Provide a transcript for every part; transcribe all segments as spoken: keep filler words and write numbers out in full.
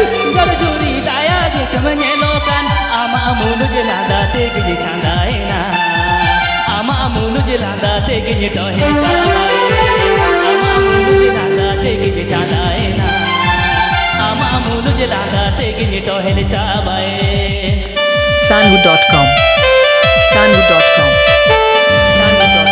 ᱡᱚᱨᱡᱩᱨᱤ ᱫᱟᱭᱟ ᱜᱮ ᱪᱚᱢ ᱧᱮᱞᱚᱜ ᱠᱟᱱ, ᱟᱢᱟᱜ ᱢᱩᱞᱩᱡ ᱞᱟᱸᱫᱟ ᱛᱮᱜᱮᱧ ᱪᱷᱟᱸᱫᱟᱭᱮᱱᱟ᱾ ᱟᱢᱟᱜ ᱢᱩᱞᱩᱡ ᱞᱟᱸᱫᱟ ᱛᱮᱜᱮᱧ ᱴᱚᱦᱮᱞ ᱪᱟᱵᱟᱭᱮᱱ᱾ ᱟᱢᱟᱜ ᱢᱩᱞᱩᱡ ᱞᱟᱸᱫᱟ ᱛᱮᱜᱮᱧ ᱪᱷᱟᱸᱫᱟᱭᱮᱱᱟ᱾ ᱟᱢᱟᱜ ᱢᱩᱞᱩᱡ ᱞᱟᱸᱫᱟ ᱛᱮᱜᱮᱧ ᱴᱚᱦᱮᱞ ᱪᱟᱵᱟᱭᱮᱱ᱾ Sanvu dot com. Sanvu dot com. Sanvu dot com.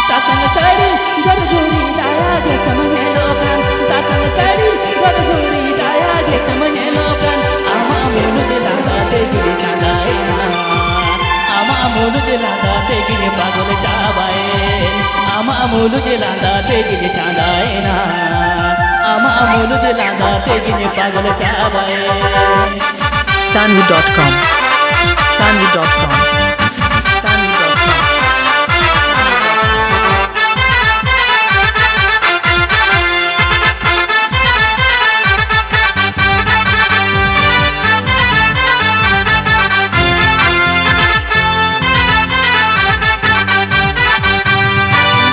ᱥᱟᱥᱟᱝ ᱥᱟᱹᱲᱤ ᱡᱚᱨᱡᱩᱨᱤ ᱫᱟᱭᱟ ᱜᱮ ᱪᱚᱢ ᱧᱮᱞᱚᱜ ᱠᱟᱱ, ᱥᱟᱥᱟᱝ ᱥᱟᱹᱲᱤ ᱡᱚᱨᱡᱩᱨᱤ ᱫᱟᱭᱟ ᱜᱮ ᱪᱚᱢ ᱧᱮᱞᱚᱜ ᱠᱟᱱ, ᱟᱢᱟᱜ ᱢᱩᱞᱩᱡ ᱞᱟᱸᱫᱟ ᱛᱮᱜᱮᱧ ᱪᱷᱟᱸᱫᱟᱭᱮᱱᱟ᱾ ᱟᱢᱟᱜ ᱢᱩᱞᱩᱡ ᱞᱟᱸᱫᱟ ᱛᱮᱜᱮᱧ ᱯᱟᱜᱚᱞ ᱪᱟᱵᱟᱭᱮᱱ᱾ ᱟᱢᱟᱜ ᱢᱩᱞᱩᱡ ᱞᱟᱸᱫᱟ ᱛᱮᱜᱮᱧ ᱪᱷᱟᱸᱫᱟᱭᱮᱱᱟ᱾ ᱟᱢᱟᱜ ᱢᱩᱞᱩᱡ ᱞᱟᱸᱫᱟ ᱛᱮᱜᱮᱧ ᱯᱟᱜᱚᱞ ᱪᱟᱵᱟᱭᱮᱱ᱾ Sanvu dot com. Sanvu dot com. Sanvu dot com.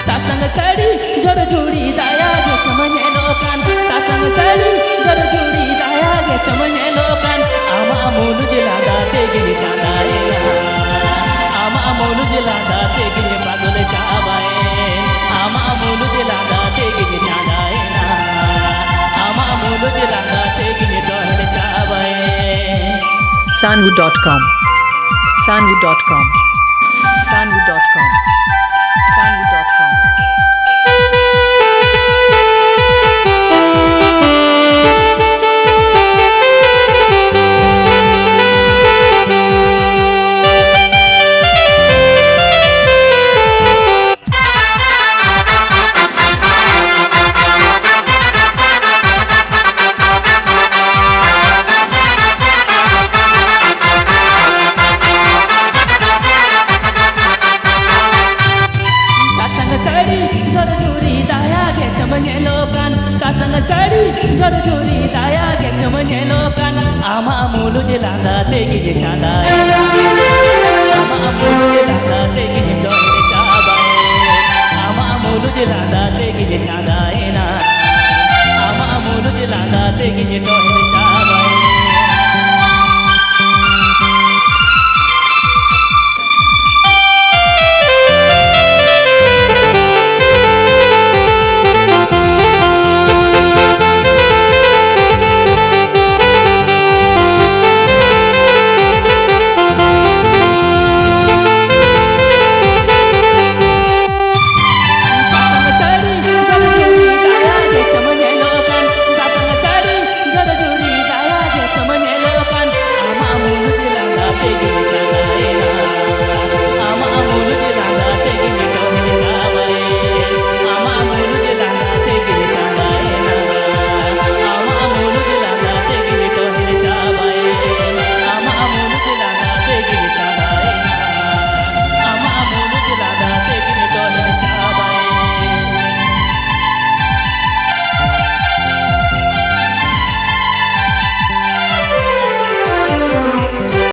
ᱥᱟᱥᱟᱝ ᱥᱟᱹᱲᱤ ᱡᱚᱨᱡᱩᱨᱤ ᱫᱟᱭᱟ ᱜᱮ ᱪᱚᱢ ᱧᱮᱞᱚᱜ ᱠᱟᱱ, ᱥᱟᱥᱟᱝ ᱥᱟᱹᱲᱤ ᱡᱚᱨᱡᱩᱨᱤ ᱫᱟᱭᱟ ᱜᱮ ᱪᱚᱢ ᱧᱮᱞᱚᱜ ᱠᱟᱱ, ᱟᱢᱟᱜ ᱢᱩᱞᱩᱡ ᱞᱟᱸᱫᱟ ᱛᱮᱜᱮᱧ ᱪᱷᱟᱸᱫᱟᱭᱮᱱᱟ᱾ ᱟᱢᱟᱜ ᱢᱩᱞᱩᱡ ᱞᱟᱸᱫᱟ ᱛᱮᱜᱮᱧ ᱯᱟᱜᱚᱞ ᱪᱟᱵᱟᱭᱮᱱ᱾ ᱟᱢᱟᱜ ᱢᱩᱞᱩᱡ ᱞᱟᱸᱫᱟ ᱛᱮᱜᱮᱧ ᱪᱷᱟᱸᱫᱟᱭᱮᱱᱟ᱾ ᱟᱢᱟᱜ ᱢᱩᱞᱩᱡ ᱞᱟᱸᱫᱟ ᱛᱮᱜᱮᱧ ᱴᱚᱦᱮᱞ ᱪᱟᱵᱟᱭᱮᱱ᱾ Sanvu dot com. Sanvu dot com. Sanvu dot com. Sanvu dot com. ᱥᱟᱥᱟᱝ ᱥᱟᱹᱲᱤ ᱡᱷᱚᱨᱡᱷᱚᱨᱤ ᱫᱟᱭᱟ ᱜᱮ ᱪᱚᱢ ᱧᱮᱞᱚᱜ ᱠᱟᱱ᱾ ᱟᱢᱟᱜ ᱢᱩᱞᱩᱡ ᱞᱟᱸᱫᱟ ᱛᱮᱜᱮᱧ ᱪᱟᱸᱫᱟᱭᱮᱱᱟ᱾ ᱟᱢᱟᱜ ᱢᱩᱞᱩᱡ ᱞᱟᱸᱫᱟ ᱛᱮᱜᱮᱧ ᱰᱚᱦᱮᱨ ᱪᱟᱵᱟᱭᱮᱱᱟ᱾ ᱟᱢᱟᱜ ᱢᱩᱞᱩᱡ ᱞᱟᱸᱫᱟ ᱛᱮᱜᱮᱧ ᱪᱟᱸᱫᱟᱭᱮᱱᱟ᱾